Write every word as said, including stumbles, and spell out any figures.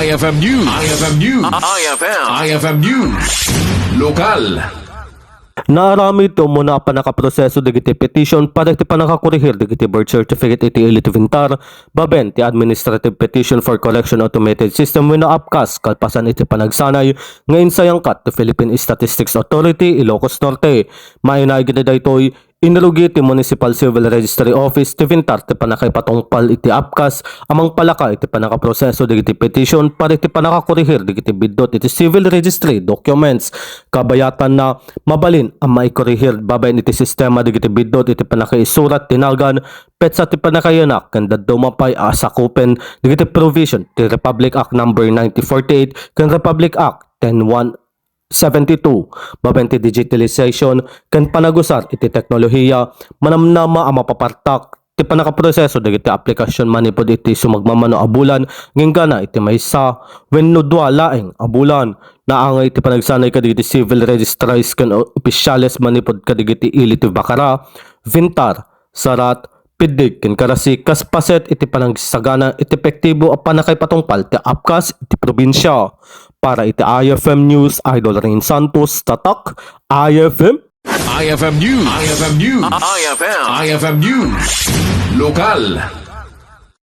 I F M News. I F M News. I F M. I F M News. Lokal. Naaramid ti umuna a pannakaproseso dagiti petition para iti pannakakorehir dagiti birth certificate iti ili ti Vintar, babaen ti Administrative Petition for Correction Automated System wenno APCAS, kalpasan iti panagsanay nga insayangkat ti Philippine Statistics Authority, Ilocos Norte. Mainaig iti daytoy, inrugi ti Municipal Civil Registry Office ti Vintar ti pannakaipatungpal iti APCAS a mangpalaka iti pannakaproseso dagiti petition para iti pannakakorehir dagiti biddut iti civil registry documents. Kabayatanna, mabalin a maikorehir babaen iti sistema dagiti biddut iti pannakaisurat ti nagan, petsa ti pannakayanak ken dadduma pay a sakupen dagiti provision ti Republic Act Number ninety forty-eight ken Republic Act ten one seventy-two, babaen ti digitalization ken panagusar iti teknolohiya, manamnama a mapapartak ti pannakaproseso dagiti aplikasyon manipud iti sumagmamano a bulan, nginggana iti maysa wenno dua laeng a bulan. Naangay ti panagsanay kadagiti civil registries ken officials manipud kadagiti ili ti Bacara, Vintar, Sarat, Piddig ken Carasi kas paset iti panagsagana iti epektibo a pannakaipatungpal ti APCAS iti probinsia. Para iti I F M News, Idol Rain Santos, Tatak, I F M. I F M News. I F M News. I F M. I F M News. Lokal.